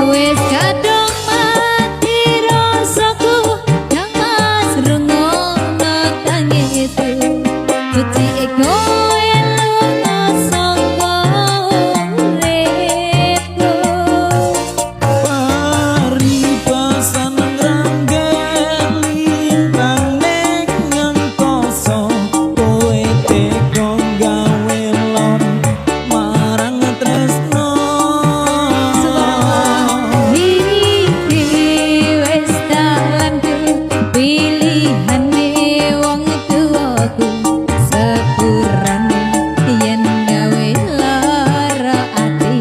Wis kadung mati rasaku, Kang Mas, rungono tangisku. Becike kowe lunga saka uripku. Paribasan ngrangga lintang ning angkasa, kowe tega gawe lara marang tresno. Iki wis dalanku, pilihane wong tuaku. Sepurane yen gawe lara ati.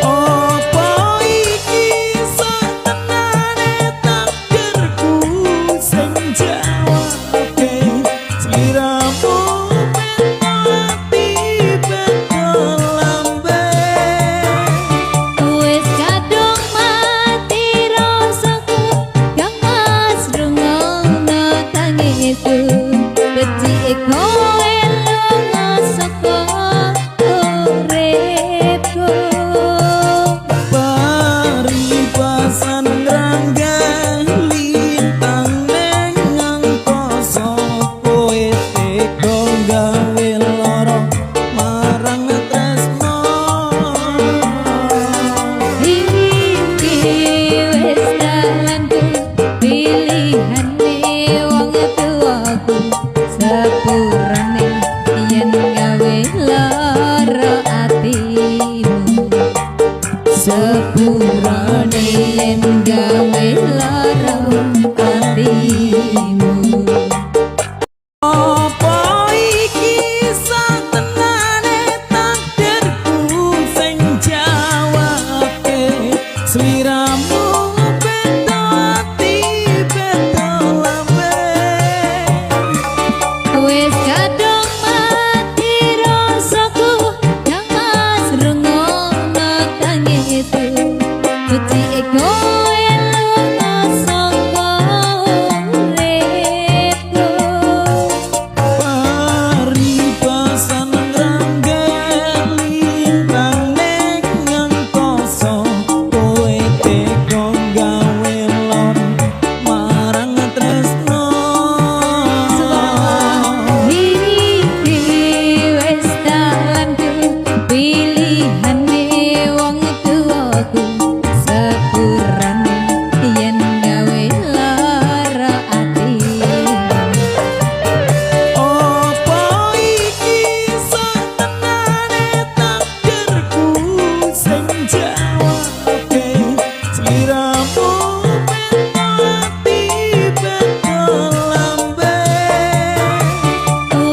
Apa iki satenane takdirku sing jawabke, sliramu beda ati beda lambe? Wis kadung mati rasaku, Kang Mas, rungono tangisku. Becike kowe lunga saka uripku. Paribasan ngrangga lintang ning angkasa, kowe tega gawe lara marang tresno. Iki wis dalanku, pilihane wong tuaku. Sepurane yen gawe lara atimu. Sepurane yen gawe lara atimu. Apa iki satenane takdirku sing jawabke, sliramu beda ati beda lambe? Wis kadung mati rasaku, Kang Mas, rungono tangisku. Becike kowe lunga saka uripku. Paribasan ngrangga lintang ning angkasa, kowe tega gawe lara marang tresno. Iki wis dalanku, pilihane wong tuaku. Sepurane yen gawe lara ati. Apa iki satenane takdirku sing jawabke, sliramu beda ati beda lambe?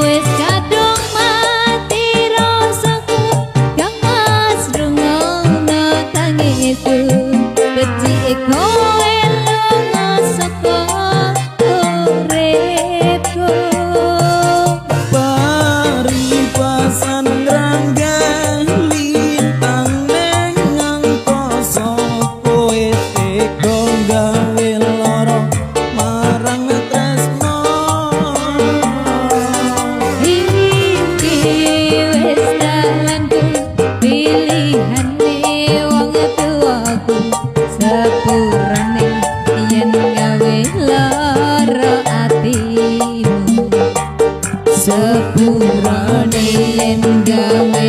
Wis kadung mati rasaku, Kang Mas, rungono tangisku. Becike kowe lunga saka uripku. Paribasan ngrangga lintang ning angkasa, kowe tega gawe lara marang tresno. Iki wis dalanku, pilihane wong tuaku. Sepurane yen gawe lara atimu. Sepurane yen gawe